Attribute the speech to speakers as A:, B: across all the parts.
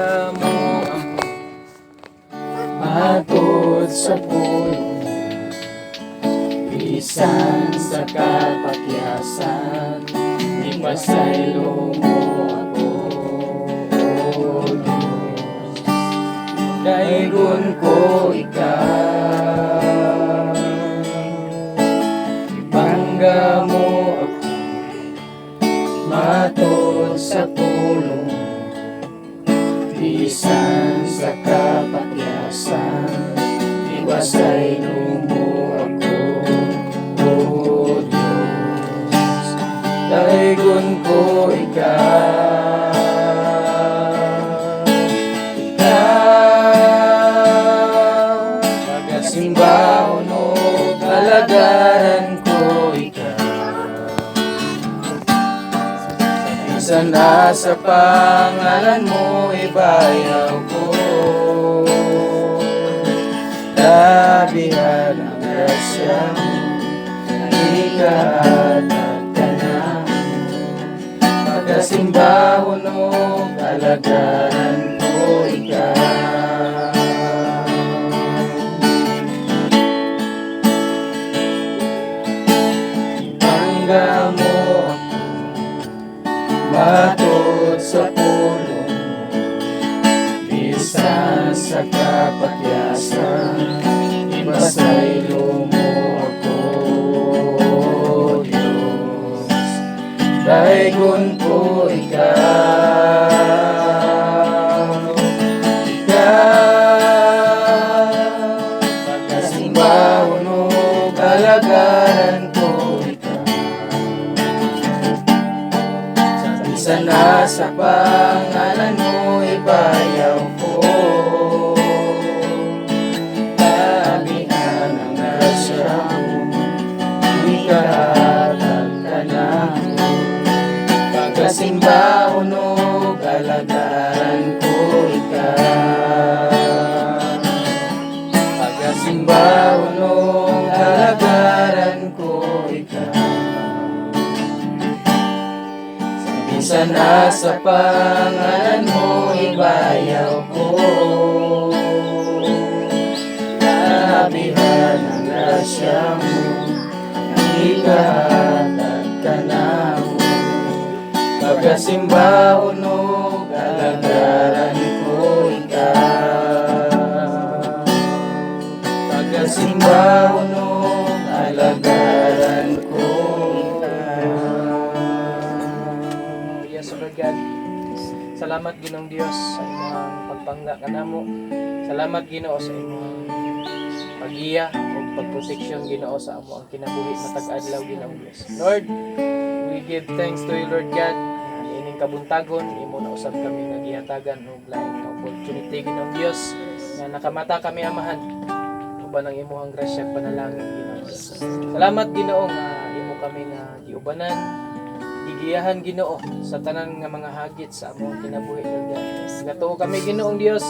A: Ipangga mo ako matod sa pulong, bisan sa kapakyasan, ipasaylo mo ako, O Diyos. Daygon ko ikaw. Ipangga mo ako matod sa pulong, bisan sa kapakyasan, ipasaylo mo ako, O Diyos. Daygon ko ikaw. Ikaw, pagasimbahon ug alagaran ko ikaw. Bisan asa, pangalan mo ibayaw ko. Labihan ang grasya mo, ikahatag ka namo. Pagasimbahon ug alagaran ko ikaw. Ipangga mo ako matod sa pulong, bisan sa kapakyasan, ipasaylo mo ako, Diyos. Daygon ko ikaw. Ikaw, pagkasimbahon ug alagaran ko ikaw. Sa bisan asa, pangalan mo ibayaw ko. Labihan ang grasya mo, ikahatag ka namo. Pagkasimbahon ug alagaran ko ikaw. Pagkasimbahon ug alagaran ko ikaw. Sa bisan asa, pangalan mo ibayaw ko. Labihan ang grasya mo, ikahatag ka namo. Pagkasimbahon ug alagaran ko ikaw. Pagkasimbahon ug alagaran ko ikaw.
B: Yes, Lord God. Salamat, Ginoong Dios, sa imong pagpangga kanamo. Salamat, Ginoo, sa imong pagiya ug pagproteksyon, Ginoo, sa among kinabuhi matag adlaw, Ginoong Dios. Lord, we give thanks to you, Lord God. Ining kabuntagon, imo na usab kami nga gihatagan og laing opportunity, Ginoong Dios, nga nakamata kami, Amahan, uban ang imong grasya ug panalangin, Ginoong Dios. Salamat, Ginoo, nga imo kami nga giubanan, gigiyahan, Ginoo, sa tanan nga mga hagit sa among kinabuhi, Lord God. Gatuo kami, Ginoong Dios,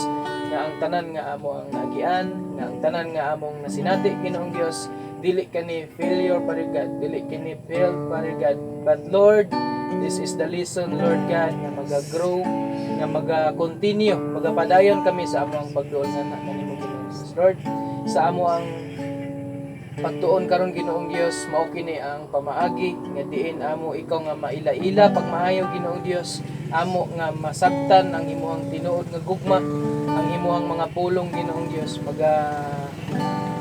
B: nga ang tanan nga amo ang nagian, nga ang tanan nga among nasinati, Ginoong Dios, dili kani failure, Father God, dili kini failed, Father God. But Lord, this is the lesson, Lord God, nga maga-grow, nga maga-continue, magapadayon kami sa among pagduol nga kanimo, Ginoong Dios. Lord, sa amo ang pagtuon karon, Ginoong Dios, mao kini ang pamaagi nga diin amo ikaw nga maila-ila pagmaayo, Ginoong Dios, amo nga masabtan ang imuhang tinuod nga gugma, ang imuhang mga pulong, Ginoong Dios.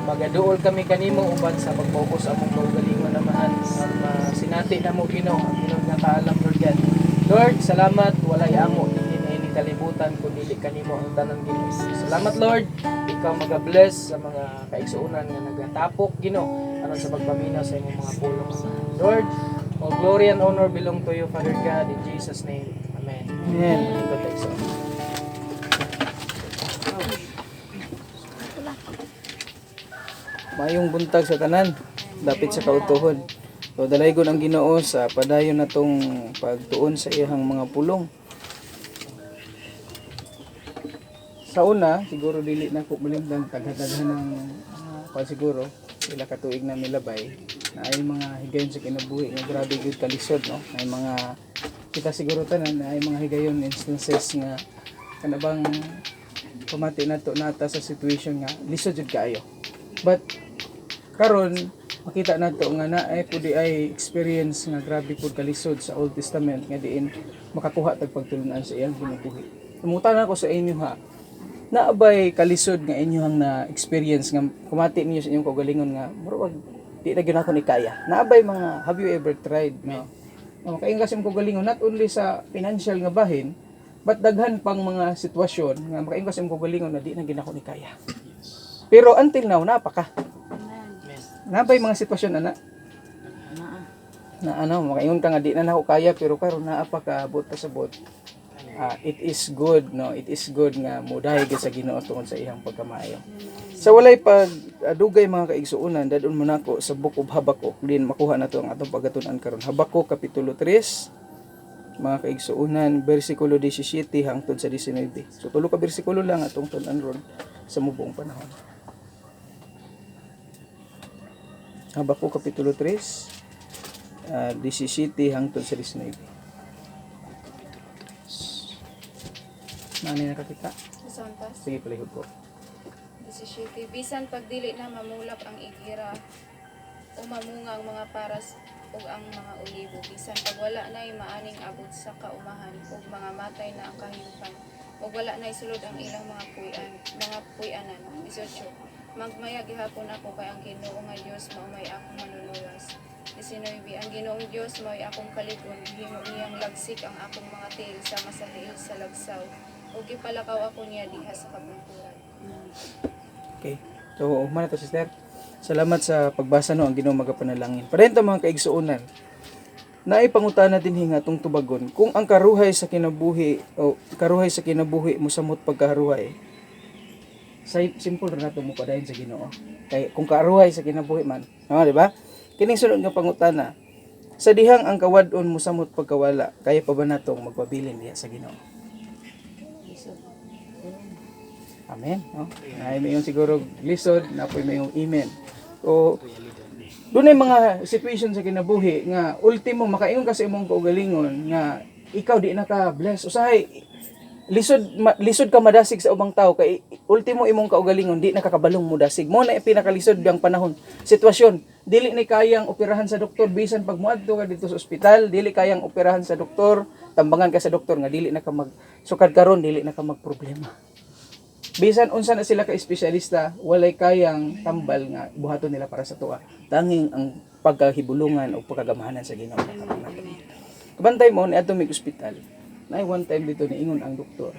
B: Magaduol kami kanimo uban sa pagfocus sa among kaugalingon, Amahan, aron masinati namo, Ginoo, ang tinuod nga kaalam, Lord God. Lord, salamat, walay amo dinhi niining kalibutan kun dili kanimo ang tanan, Ginoo. Salamat, Lord, ikaw maga-bless sa mga kaigsuonan nga nagatapok, Ginoo, aron sa pagpaminaw sa imong mga pulong. Lord, all glory and honor belong to you, Father God, in Jesus' name. Amen.
A: Amen.
B: Lingkod tayo igsoon.
A: Maayong buntag sa tanan, dapit sa kautuhon. So dalaygon ang Ginoo sa padayon natong pagtuon sa iyang mga pulong. Sa una, siguro dili na ko malimtan tagha-tagha ng pa siguro ila ka tuig na milabay na ay mga higayon sa kinabuhi nga grabe gyud kalisod, no? Ay mga kita siguro tanan na ay mga higayon, instances nga Kanabang pamati nato nata sa situation nga lisod jud kaayo. But karon makita nato nga naay pud ay experience nga grabe pud kalisod sa Old Testament nga diin makakuha tag pagtulunan sa iyang kinabuhi. Mangutana ko sa inyo ha, naabay kalisod nga inyohang na experience nga kumati ninyo sa inyong kaugalingon nga murag di na gyud ako ni kaya? Naabay mga, have you ever tried, no? No, makaingon kasi imong kaugalingon, not only sa financial nga bahin but daghan pang mga sitwasyon nga makaingon kasi imong kaugalingon na di na gyud ako ni kaya. Pero until now napa ka.
B: Amen.
A: Naabay mga sitwasyon ana na ano, makaingon ka nga di na nako kaya, pero karon naa pa ka abot pa sa bot. Ah, it is good, no? It is good nga mudayeg sa Ginoo tungod sa iyang pagkamaayo. Sa walay pag adugay, mga kaigsuonan, dad-on mo nako sa Book of Habakkuk din makuha nato ang atong pagatun-an karon. Habakkuk kapitulo 3, mga kaigsuonan, bersikulo 17 hangtod sa 19. So tulo ka bersikulo lang atong tun-an ron sa mubuong panahon. Habakkuk kapitulo 3, 17 hangtod sa 19. Nani nakakita?
C: Santas.
A: Sige, palihog ko.
C: 17. Bisan pagdili na mamulak ang igira o mamunga ang mga paras ug ang mga olibo, bisan pag wala na'y maaning abot sa kaumahan ug mga matay na ang kahayupan ug wala na'y sulod ang ilang mga puy-anan. 18. Magmaya gihapon ako kay ang Ginoo nga Dios mao may akong manluluwas. 19. Ang Ginoong Dios mao'y akong kalig-on, gihimo niyang lagsik ang akong mga tiil sama sa tiil sa lagsaw ug gipalakaw ako niya diha sa kabungkuran.
A: Okay. So, humana to, sister. Salamat sa pagbasa, no, ang Ginoo magapanalangin. Padayon ta, mga kaigsuonan. Naay pangutana dinhi nga atong tubagon kung ang karuhay sa kinabuhi o karuhay sa kinabuhi mosamot pagkaruhay. Say simple ra nato mo padayon sa Ginoo. Kay kung karuhay sa kinabuhi man, no, di ba? Kining sunod nga pangutana. Sa dihang ang kawad-on mosamot pagkawala, kaya pa ba natong magpabilin diha sa Ginoo? Amen. No? Ay, may yung siguro lisod, napoy may yung amen. O, doon ay mga situation sa kinabuhi nga ultimo makaingon ka sa imong kaugalingon nga ikaw di na ka bless. Usahay lisod lisod ka madasig sa ubang tao kay ultimo imong kaugalingon di na kakabalong mo dasig. Mo na pinakalisod ang panahon. Sitwasyon, dili ni kayang operahan sa doktor bisan pag moadto ka dito sa ospital, dili kayang operahan sa doktor, tambangan ka sa doktor nga dili na ka mag sukad karon dili na ka magproblema. Bisan unsa na sila ka espesyalista, walay kayang tambal nga buhaton nila para sa tuwa. Tanging ang pagkahibulungan o pagkagamahanan sa Ginoo. Kabantay mo ni adto mig ospital. Nay one time dito niingon ang doktor.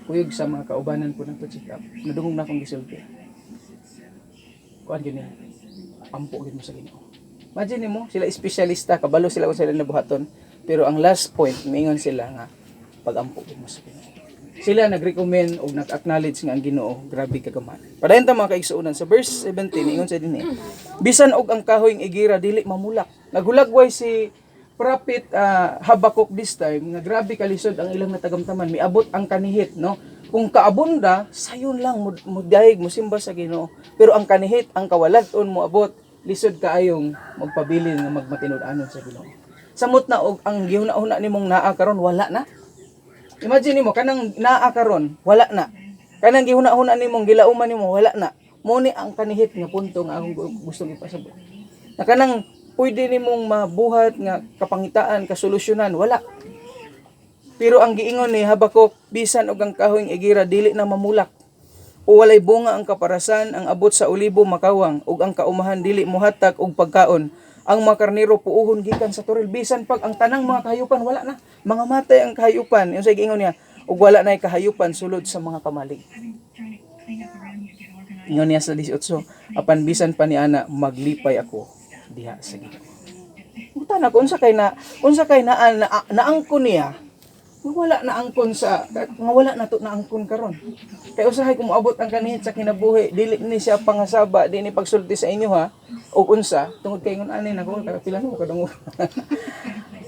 A: Kuyog sa mga kaubanan ko nagpa-check up. Nadungog na akong gisulti. Kuan gyud ni. Ampo gyud mo sa Ginoo. Imagine mo, sila espesyalista, kabalo sila kung sila nabuhaton. Pero ang last point, miingon sila nga pag-ampo gyud mo sa Ginoo. Sila nag-recommend o nag-acknowledge nga ang Ginoo grabe kagamanan. Padayon ta, mga kaigsuonan, sa verse 17, ingon sa dinhi. Bisan og ang kahoyng igira dili mamulak. Naghulagway si Prophet Habakuk this time nga grabe kalisod ang ilang natagamtaman, miabot ang kanihit, no? Kung kaabunda, sayon lang mo mudayeg mosimba sa Ginoo. Pero ang kanihit, ang kawalad-on moabot, lisod kaayong magpabilin nga magmatinud-anon sa Ginoo. Samot na og ang gihuna-huna nimong naa karon wala na. Imagine nimo kanang naa karon, wala na. Kanang gihuna-huna nimong gilauman nimo, wala na. Mo ni ang kanihit nga punto nga akong gustong ipasabot. Na kanang pwede nimong mabuhat nga kapangitaan, kasolusyonan, wala. Pero ang giingon ni Habakuk, bisan og ang kahoyng igira dili na mamulak. O walay bunga ang kaparasan, ang abot sa olibo makawang, ug ang kaumahan dili mohatag og pagkaon. Ang mga karnero puuhon gikan sa toril, bisan pag ang tanang mga kahayupan wala na. Mga matay ang kahayupan. Yung sa giingon niya, ug wala na kahayupan sulod sa mga kamalig. Ingon niya sa 18, apan bisan pa ni ana maglipay ako diha sa Ginoo. Utan ako unsa kay na, naangkon niya nga wala na angkon sa nga wala na to naangkon karon. Kay usahay kung moabot ang kanihit sa kinabuhi, dili ni siya pangasaba, di ni pagsulti sa inyo ha o unsa tungod kay ingon ani nako pila no kadungog.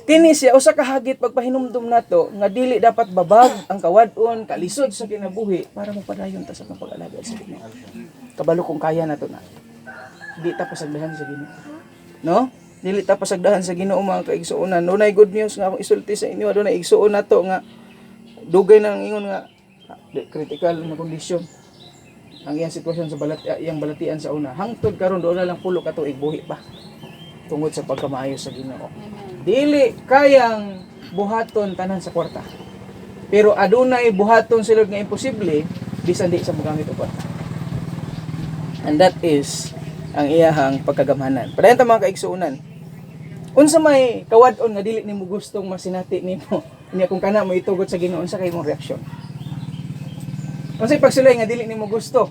A: Kini siya usa ka hagit pagpahinumdum nato nga dili dapat babag ang kawad-on kalisod sa kinabuhi para mopadayon ta sa atong pag-alagad sa Ginoo. Kabalo kung kaya nato na. Di ta pasagdahan sa Ginoo. No? Dili ta pasagdahan sa Ginoo, mga kaigsuonan. Dunay good news nga akong isulti sa inyo, dunay igsuon nato nga Dugay nang ingon nga critical na kondisyon ang iyang sitwasyon sa balat, iyang balatian sa una. Hangtod karon doon na lang 10 ka tuig buhi pa tungod sa pagkamaayo sa Ginoo.
C: Amen.
A: Dili kayang buhaton tanan sa kwarta. Pero adunay buhaton silod nga imposible bisan di sa mogamit og kwarta. And that is ang iyahang pagkagamhanan. Padayon ta, mga kaigsuonan. Unsa may kawad-on nga dili nimo gustong masinati nimo? Niya kung kana mo itugot sa Ginoo, unsa kay imong reaksyon? Unsay pagsulay nga dili nimo gusto?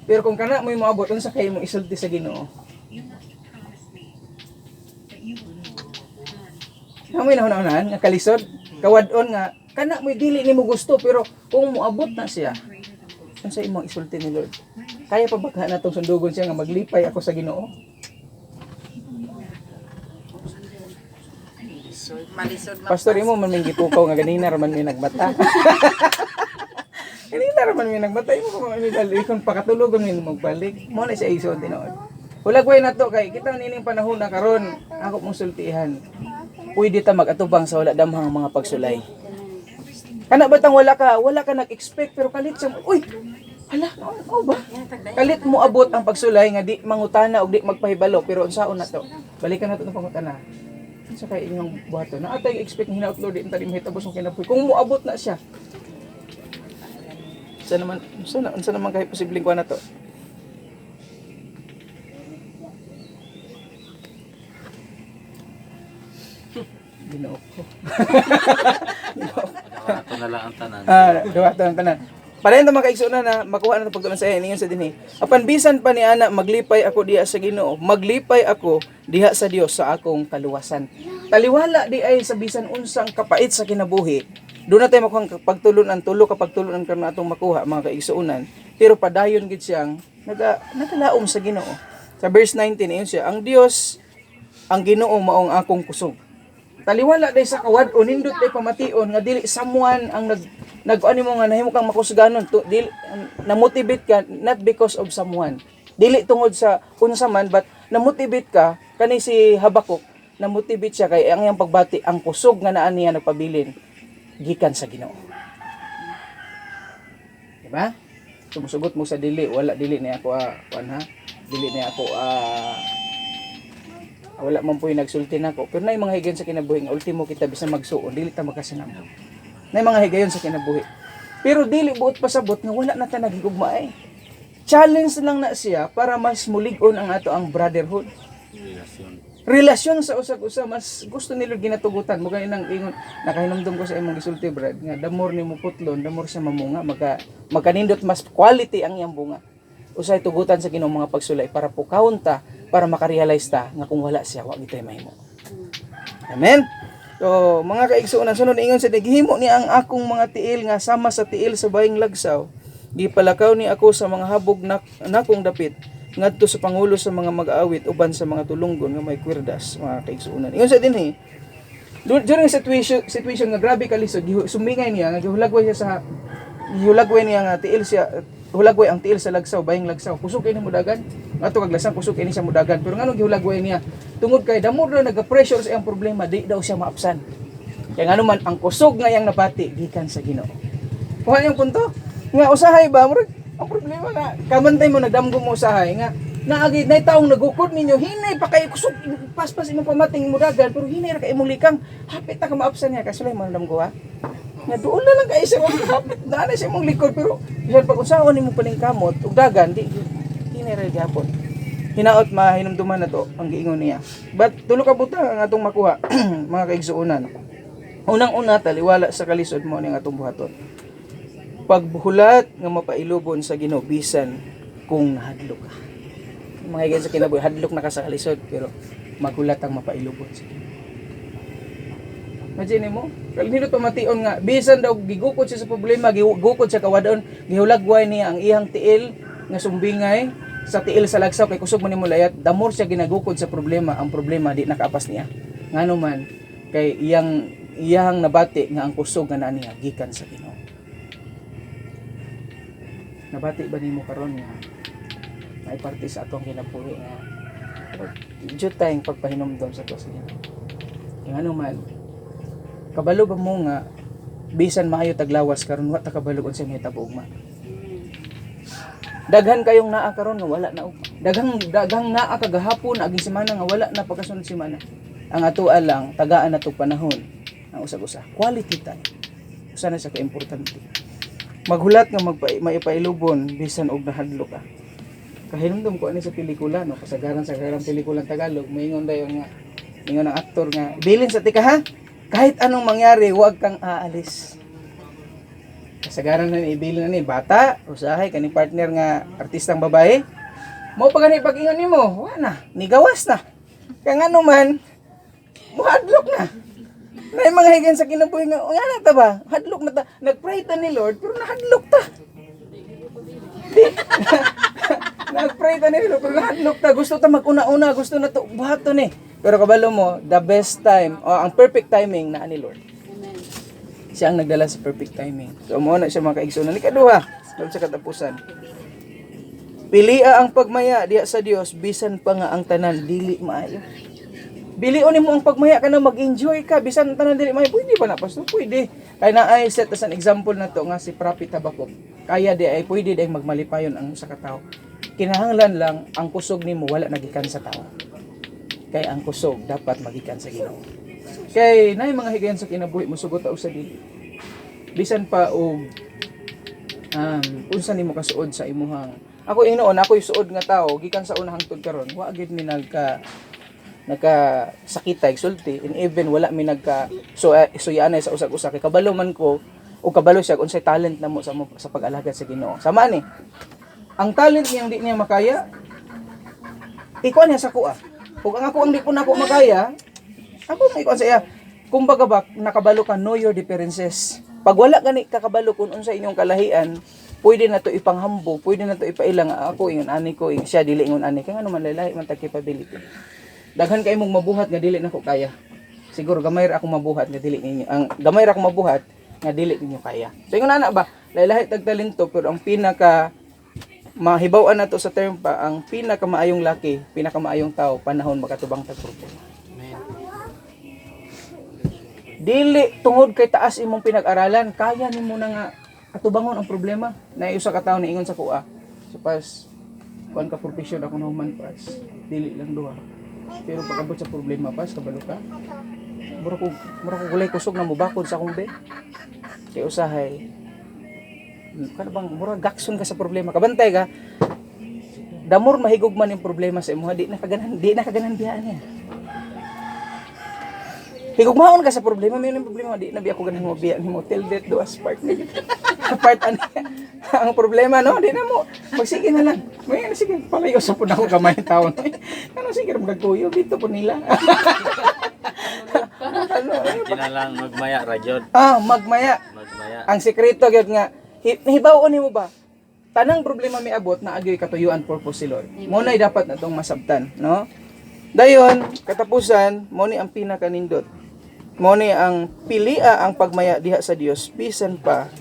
A: Pero kung kana mo moabot, unsa kay imong isulti sa Ginoo? Namoy na unahan nga kalisod, kawad-on nga kana mo dili nimo gusto pero kung moabot na siya, unsa imong isulti ni Lord? Kaya pa ba ka natong sundugon siya nga maglipay ako sa Ginoo?
D: Malisod man.
A: Pastor, imo man may gipukaw nga ganina ra man may nagmata. Ganina ra man may nagmata, imo pa man may balik kung pakatulogon may magbalik. Mo na siya isuon tinuod. Hulagway na to kay kita nining panahon na karon ako mong sultihan. Pwede ta mag-atubang sa wala damhang mga pagsulay. Kana batang wala ka nag-expect pero kalit siya, uy, hala, ano ba? Kalit mo abot ang pagsulay nga di mangutana og di magpahibalo pero unsaon na to? Balikan nato ng pangutana. Unsa kay inyong buhaton? Naa tay expect nga hinaut, Lord, di ta mahitabo sa kinabuhi. Kung moabot na siya. Unsa naman unsa naman kay posibleng kuan na to? Ginoo ko.
E: Ito na lang ang tanan.
A: Ah, duha tanan tanan. Padayon ta, mga kaigsuonan, na makuha na pagtuon sa inyo sa dinhi. Apan bisan pa ni ana maglipay ako diha sa Ginoo, maglipay ako diha sa Dios sa akong kaluwasan. Taliwala di ay sa bisan unsang kapait sa kinabuhi. Doon na tayo makuha ang pagtulunan, tulo ka pagtulunan karon atong makuha, mga kaigsuonan. Pero padayon gid siyang nagalaom sa Ginoo. Sa verse 19 ayon siya, ang Dios ang Ginoo maong akong kusog. Taliwala day sa kawad o nindot day pamation nga dili someone ang nag nag ano mo nga nahimo kang makusganon to dili na-motivate ka not because of someone, dili tungod sa unsa man, but na-motivate ka kani si Habakuk, na-motivate siya kay ang iyang pagbati, ang kusog nga naa niya nagpabilin gikan sa Ginoo, di ba? Sumusugot mo sa dili, wala, dili niya ako kuan ha, dili niya ako wala man po yung nagsulti nako pero na mga higayon sa kinabuhi nga ultimo kita bisan magsuon dili ta makasinamon na mga higayon sa kinabuhi pero dili buot pasabot nga wala na ta naghigugmaay. Challenge lang na siya para mas mulig-on ang ato ang brotherhood.
E: Relasyon.
A: Relasyon sa usag-usa, mas gusto nila ginatugutan mo nang ingon. Nakahinumdum ko sa imong gisulti, Brad, nga the more nimo putlon, the more siya mamunga, magkanindot, mas quality ang iyang bunga. Usay tugutan sa Ginoo mga pagsulay para pukawon ta, para makarealize ta nga kung wala siya wa gitay mahimo. Amen. So, mga kaigsuonan, sunod ingon sa gihimo ni ang akong mga tiil nga sama sa tiil sa baying lagsaw. Gipalakaw ni ako sa mga habog na, nakong dapit ngadto sa pangulo sa mga mag-aawit uban sa mga tulunggon nga may kwerdas, mga kaigsuonan. Ingon sa dinhi, during situation situation nga grabe kalisod, sumingay niya nga gihulagway siya sa gihulagway niya nga tiil siya, hulagway ang tiil sa lagsaw, baying lagsaw. Kusog kay ni mudagan ngadto kaglasang, kusog kay ni siya mudagan, pero nganong gihulagway niya? Tungod kay damor daw naga-pressure sa iyang problema, di daw siya maapsan. Kaya ngano man ang kusog nga iyang nabati gikan sa Ginoo. Kuha niyang punto nga usahay ba, murag ang problema nga kamantay mo nagdamgo mo usahay nga naagi nay taong nagukod ninyo, hinay pa kay kusog, paspas imong pamating mudagan pero hinay ra kay imong likang, hapit na ka maapsan niya. Kasulay mo damgo ha nga doon na lang kay siya hapit na na siya imong likod, pero bisan pag usaon nimo paningkamot ug dagan di hinay ra gyapon. Hinaot mahinumduman na to ang giingon niya. But tulo ka butang ang atong makuha, mga kaigsuonan. Unang-una, taliwala sa kalisod mo ning atong buhaton, pagbuhulat nga mapailubon sa Ginoo bisan kung nahadlok ka. Mga higayon sa kinabuhi, hadlok na ka sa kalisod pero maghulat ang mapailubon sa Ginoo. Imagine mo, kalnilo pamation nga bisan daw gigukod siya sa problema, gigukod siya kawadon, gihulagway niya ang iyang tiil nga sumbingay sa tiil sa lagsaw kay kusog man nimo layat, the more siya ginagukod sa problema, ang problema di nakaapas niya. Ngano man kay iyang iyang nabati nga ang kusog nga naa niya gikan sa Ginoo. Nabati ba nimo karon nga may parte sa atong kinabuhi nga diyot tayong pagpahinumdom sa tuwa sa Ginoo? Kay ngano man, kabalo ba mo nga Bisan maayo taglawas karon, wa ta kabalo unsay mahitabo ugma. Daghan kayong naa karon nga wala na ugma. Daghang daghang naa kagahapon aging semana nga wala na pagkasunod semana. Ang atoa lang tagaan na tog panahon ang usag-usa. Quality time. Usa na siya ka-importante. Maghulat nga magpa maipailubon bisan og nahadlok ka. Kahinumdum ko ani sa pelikula, no, kasagaran sa karang pelikulang Tagalog, moingon dayon nga ingon ang aktor nga bilin sa tika ha, kahit anong mangyari huwag kang aalis. Kasagaran na ni ibilin na ni bata usahay kaning partner nga artistang babae mo pa gani pag-ingon nimo, wa na nigawas na kay ngano man muhadlok na na mga higan sa kinabuhi nga nga na ta ba hadlok na ta, nagpray ta ni Lord pero nahadlok ta. Nagpray ta ni Lord pero nahadlok ta, gusto ta maguna-una, gusto na to buhaton ni, pero kabalo mo the best time o ang perfect timing na ni Lord. Siya ang nagdala sa perfect timing. So mo na siya, mga kaigsunan. Ikaduha, doon sa katapusan. Pilia ang pagmaya diha sa Dios bisan pa nga ang tanan dili maayo. Bilion nimo ang pagmaya ka na mag-enjoy ka bisan ang tanan dili maayo. Pwede ba na, pastor? Pwede. Kay na ay set as an example na to nga si Prophet Habakuk. Kaya di ay pwede di ay magmalipayon ang usa ka tawo. Kinahanglan lang ang kusog nimo wala nagikan sa tao. Kay ang kusog dapat magikan sa Ginoo. Kay naay mga higayon sa kinabuhi mosugot ta og sa dili. Bisan pa og unsa nimo kasuod sa imuhang, ako hinuon ako suod nga tao gikan sa una hangtod karon wa gid mi nagka nagka sakita sulti, and even wala mi nagka so suyanay sa usag-usa kay kabalo man ko o kabalo siya unsay talent namo sa sa pag-alagad sa Ginoo. Sama ni ang talent niyang di niya makaya, ikuan niya sa kuha. Ug ang ako ang di ko nako makaya, ako may ikuan sa iya. Kumbaga ba, nakabalo ka, know your differences. Pag wala gani kakabalo kung unsa inyong kalahian, pwede na to ipanghambog, pwede na to ipailang, "Ah, ako ingon ani ko, siya dili ingon ani." Kay ngano man lahi man tag capability. Daghan kay mong mabuhat nga dili nako kaya. Siguro gamay ra akong mabuhat nga dili ninyo. Ang gamay ra akong mabuhat nga dili ninyo kaya. So ingon ana ba, lahi tag talento, pero ang pinaka mahibaw-an nato sa term pa, ang pinakamaayong laki, pinakamaayong tao panahon makatubang tag problema.
B: Amen.
A: Dili tungod kay taas imong pinag-aralan, kaya nimo na nga atubangon ang problema. Na usa ka tawo niingon sa kuha. So pas kuan ka profession ako nahuman pas. Dili lang duha. Pero pag-abot sa problema pas kabalo ka. Mura ko gulay kusog na mobakod sa akong bed. Kay usahay kana bang mura gakson ka sa problema, kabantay ka. Damor mahigog man yung problema sa imuha, di na kaganan biyaan niya. Higugmaon ka sa problema, may yung problema, di na biya ko ganahan mo biya nimo till death do us part. Part ano ang problema, no? Di na mo. Magsige na lang. May ano, sige, palayo sa pud ako kamay taon. Ano sige magkuyo dito po nila. Ano?
E: Kinalang magmaya ra gyud.
A: Ah, magmaya.
E: Magmaya.
A: Ang sekreto gyud nga nahibaw nimo ba? Tanang problema miabot na agyoy katuyuan, purpose si Lord. Mo na'y dapat na tong masabtan, no? Dayon, katapusan, mo ni ang pinakanindot. Mo ni ang pilia ang pagmaya diha sa Dios bisan pa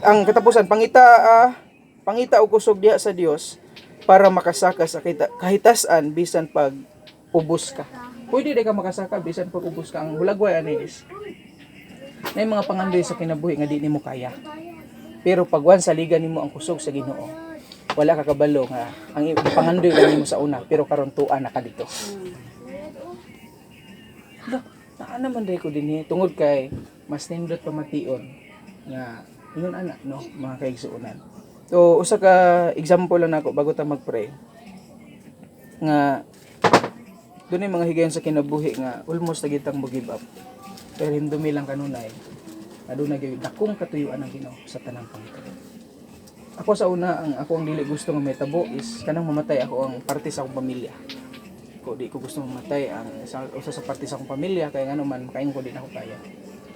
A: ang katapusan, pangita pangita og kusog diha sa Dios para makasaka sa kita kahitasan bisan pag ubos ka. Pwede di ka makasaka bisan pag ubos ka. Ang hulagway ani is may mga pangandoy sa kinabuhi nga di nimo kaya. Pero pag wan saligan nimo ang kusog sa Ginoo, wala ka kabalo nga ang pangandoy lang nimo sa una pero karon tuan na ka dito. Hala, naa naman day ko dinhi tungod kay mas nindot pamation nga ingon ana, no, mga kaigsuonan. So usa ka example lang nako bago ta magpray nga dunay mga higayon sa kinabuhi nga almost na gitang mo give up. Pero hindumi lang kanunay aduna gyud dakong katuyuan ang Ginoo sa tanang panghitabo. Ako sa una, ang ako ang dili gusto nga mahitabo is kanang mamatay ako ang parte sa akong pamilya. Ko di ko gusto mamatay ang sa, usa sa parte sa akong pamilya kay ngano man makaingon ko di na ako kaya.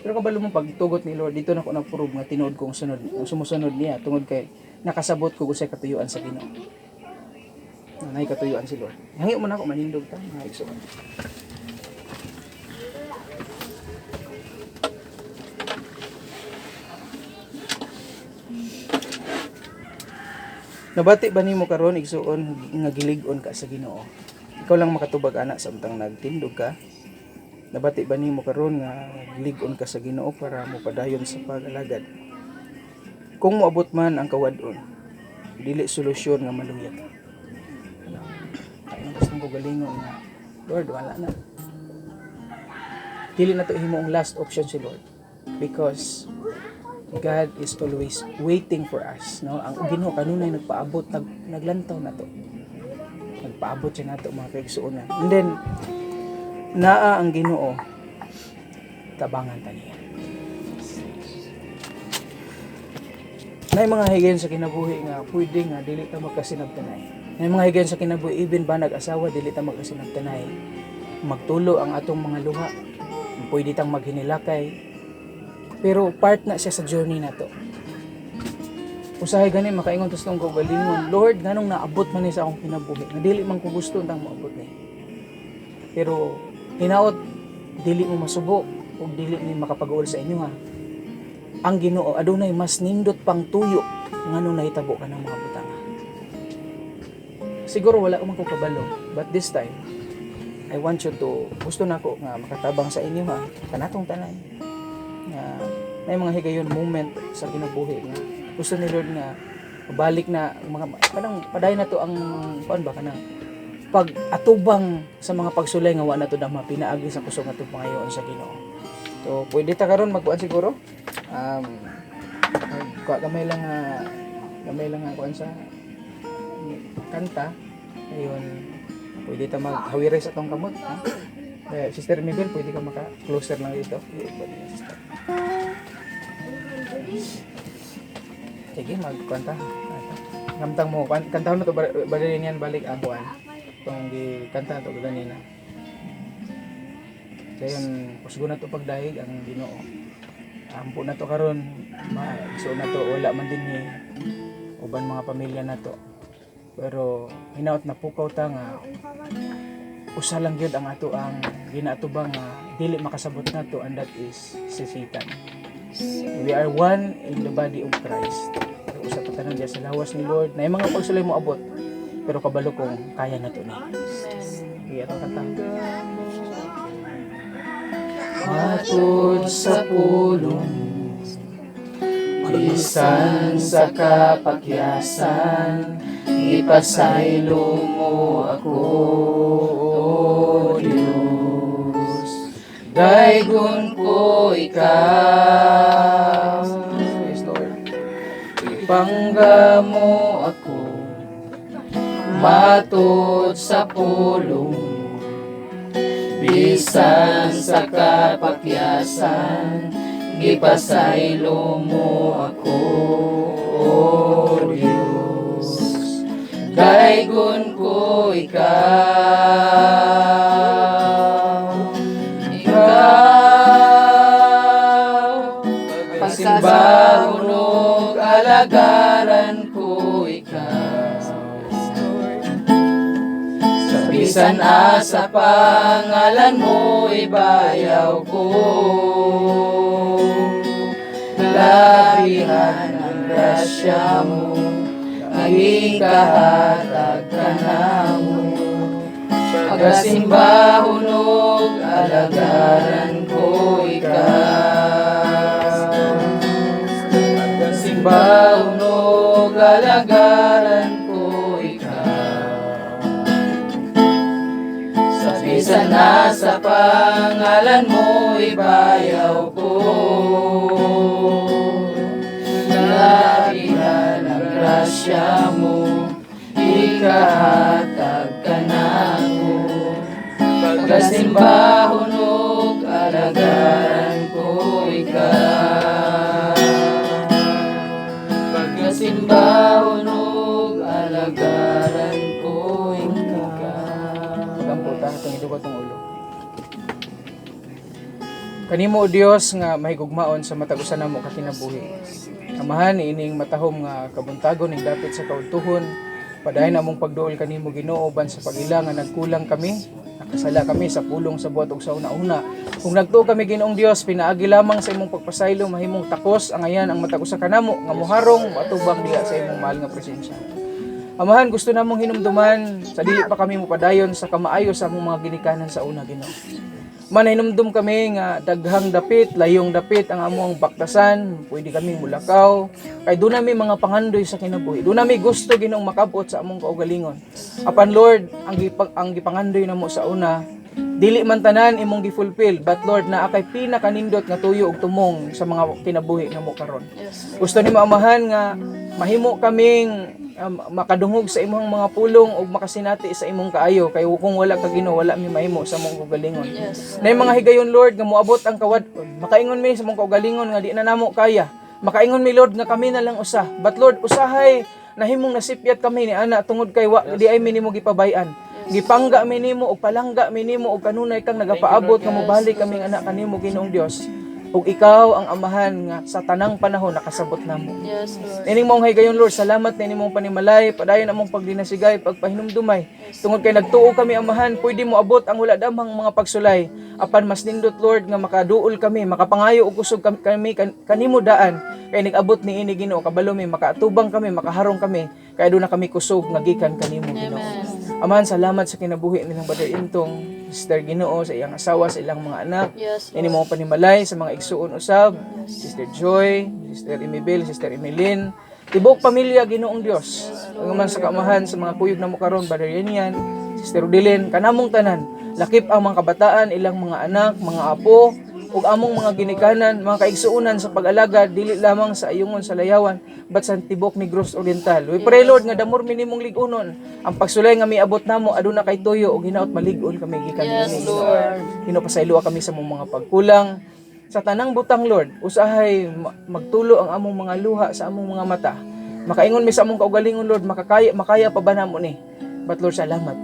A: Pero kabalo mo pagtugot ni Lord dito na ko na-prove nga tinuod kong sunod, sumusunod niya tungod kay nakasabot ko usay katuyuan sa Ginoo. Nay katuyuan si Lord. Hangyo man ako manindog ta mga igsoon. Nabati ba nimo karon, igsuon, nga gilig-on ka sa Ginoo? Ikaw lang makatubag ana samtang nagtindog ka. Nabati ba nimo karon nga lig-on ka sa Ginoo para mopadayon sa pag-alagad? Kung moabot man ang kawad-on, dili solusyon nga maluya ka. Ano? Ang gustong ko galingon nga, "Lord, wala na." Dili na to himo ang last option si Lord because God is always waiting for us, no? Ang Ginoo kanunay nagpaabot, naglantaw na to. Nagpaabot siya nato, mga kaigsuonan. And then naa ang Ginoo, tabangan ta niya. Nay mga higayon sa kinabuhi nga pwede nga dili ta magkasinabtanay. Nay mga higayon sa kinabuhi, even ba nag-asawa, dili ta magkasinabtanay. Magtulo ang atong mga luha. Pwede tang maghinilakay. Pero part na siya sa journey nato. Usahay gani makaingon tas nung kaugalingon, "Lord, nganong naabot man ni sa akong kinabuhi? Nga dili man ko gusto untang moabot ni." Pero hinaot dili mo masubo ug dili ni makapag-uol sa inyo ha. Ang Ginoo adunay mas nindot pang tuyo nganong nahitabo ka ng mga butanga. Siguro wala man ko kabalo, but this time I want you to, gusto nako nga makatabang sa inyo ha, kanatong tanan nga na mga higayon, moment sa kinabuhi nga gusto ni Lord nga balik na mga kanang padayon na to ang kuan ba, kanang pag atubang sa mga pagsulay nga wa na to dama pinaagi sa kusog nga pangayoon sa Ginoo. So pwede ta karon magkuan siguro. Kuha gamay lang nga kuan sa kanta. Ayun, pwede ta maghawiray sa atong kamot. Ha? Eh, Sister Miguel, pwede ka maka closer lang dito. Eh, pwede na, sister. Sige, magkanta. Ngamtang mo, kantahon na to, balin yan balik ang kuan. Itong gi kanta to ganina. Dayon, kusgo na to pagdahig ang Ginoo. Ampo na to karon, ma so na to wala man din ni uban mga pamilya na to. Pero hinaot na pukaw ta nga usa lang gyud ang ato ang ginaatubang nga dili makasabot nato, and that is si Satan. We are one in the body of Christ. Pero usa pa tanan diya sa lawas ni Lord na yung mga pagsulay mo abot, pero kabalo kong kaya na to ni. Sige, atong kanta. Matod sa pulong, bisan sa kapakyasan, ipasaylo mo ako, O Diyos. Daygon ko ikaw. Yes, Lord. Ipangga mo ako, matod sa pulong, bisan sa kapakyasan, gipasaylo mo ako, O Diyos. Daygon ko ikaw. Ikaw, pasimbahon ug alagaran ko ikaw. Sa bisan asa, pangalan mo ibayaw ko. Labihan ang grasya mo, ang ikahatag kanamo. Pagasimbahon ug alagaran ko ikaw. Pagasimbahon ug alagaran ko ikaw. Sa bisan asa, pangalan mo ibayaw ko. Labihan ang grasya mo, ikahatag kanako. Pagkasimbahon ug alagaran ko ikaw. Pagkasimbahon ug alagaran ko ikaw. Pagampo ta, itong idugo itong ulo. Kanimo, O Dios, nga mahigugmaon sa matag usa namo ka kinabuhi. Amahan, ining matahom nga kabuntagon ning dapit sa kaudtuhon, padayon among pagduol kanimo, Ginoo, ban sa pag-ila nga nagkulang kami, nakasala kami sa pulong, sa buhat ug sa una-una. Kung nagtuo kami, Ginoong Dios, pinaagi lamang sa imong pagpasaylo, mahimong takos angayan ang matag usa kanamo nga moharong moatubang diha sa imong mahal nga presensya. Amahan, gusto namong hinumduman sa dili pa kami mopadayon sa kamaayo sa among mga ginikanan sa una, Ginoo. Manhinumdum kami nga daghang dapit, layong dapit ang among baktasan, pwede kami mulakaw. Kay doon nami mga pangandoy sa kinabuhi. Doon nami gusto, Ginoong, makabot sa among kaugalingon. Apan Lord, ang gipangandoy namo sa una, dili man tanan imong gi-fulfill, but Lord, naa kay pinakanindot nga tuyo ug tumong sa mga kinabuhi namo karon.
D: Yes.
A: Gusto nimo, Amahan, nga mahimo kaming makadungog sa imong mga pulong ug makasinati sa imong kaayo, kay kung wala ka, Ginoo, wala mi mahimo sa among kaugalingon.
D: Yes.
A: Na mga higayon, Lord, nga moabot ang kawad-on. Makaingon mi sa among kaugalingon nga di na namo kaya. Makaingon mi, Lord, nga kami na lang usa. But Lord, usahay nahimong nasipyat kami ni ana tungod kay wa di ay mi nimo gipabayan. Gipangga mi nimo og palangga mi nimo og kanunay kang nagapaabot nga mobalik kaming anak kanimo, Ginoong Dios. Ug ikaw ang Amahan nga sa tanang panahon nakasabot namo.
D: Yes, Lord.
A: Ining mong higayon, Lord, salamat nining mong panimalay, padayon among pagdinasigay, pagpahinumdumay. Tungod kay nagtuo kami, Amahan, pwede mo abot ang wala damhang mga pagsulay. Apan mas nindot, Lord, nga makaduol kami, makapangayo og kusog kami kanimo daan. Kay nag-abot ni ini, Ginoo, kabalo mi makaatubang kami, makaharong kami, kay aduna kami kusog nga gikan kanimo, Ginoo. Amahan, salamat sa kinabuhi nilang Brother Intong, Sister, Ginoo, sa iyang asawa, sa ilang mga anak.
D: Yes,
A: Ini mga panimalay sa mga igsuon usab, Sister Joy, Sister Emibel, Sister Emilyn, tibok pamilya, Ginoong Dios. Ang man sa kaamahan sa mga kuyog namo karon, Brother Yenian, Sister Odilin, kanamong tanan, lakip ang mga kabataan, ilang mga anak, mga apo, ug among mga ginikanan, mga kaigsuonan sa pag-alagad, dili lamang sa Ayungon, sa Layawan, but sa tibok Negros Oriental. We pray, Lord, nga damor minimong lig-unon. Ang pagsulay nga miabot namo aduna kay tuyo ug hinaot malig-on kami gikan
D: Yes,
A: nimo.
D: Lord.
A: Ginoo, pasayloa kami sa among mga pagkulang. Sa tanang butang, Lord, usahay magtulo ang among mga luha sa among mga mata. Makaingon mi sa among kaugalingon, Lord, makakaya, makaya pa ba namo ni? But Lord, salamat.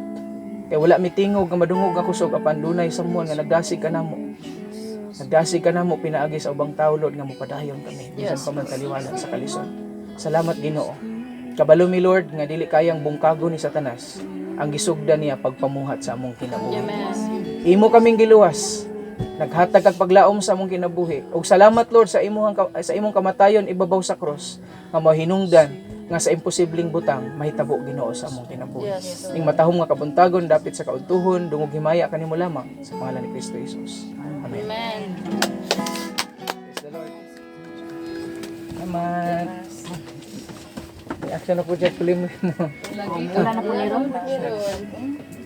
A: Kay wala mi tingog nga madungog nga kusog apan dunay someone nga nagdasig kanamo. Nagdasig kanamo pinaagi sa ubang tao, Lord, nga mopadayon kami bisan pa man taliwala sa kalisod. Salamat, Ginoo. Kabalo mi, Lord, nga dili kayang bungkago ni Satanas ang gisugda niya pagpamuhat sa among kinabuhi.
D: Amen.
A: Imo kaming giluwas. Naghatag kag paglaom sa among kinabuhi. Ug salamat, Lord, sa imong kamatayon ibabaw sa cross nga mahinungdan nga sa imposibleng butang mahitabo, Ginoo, sa among kinabuhi.
D: Yes.
A: Ning matahom nga kabuntagon dapit sa kaudtuhon, dungog himaya kanimo lamang sa pangalan ni Kristo Jesus. Amen.
D: Amen.
A: Praise the Lord. Salamat. May action na po dyan, kulim mo.
D: Wala na po ni Ron.
C: Meron.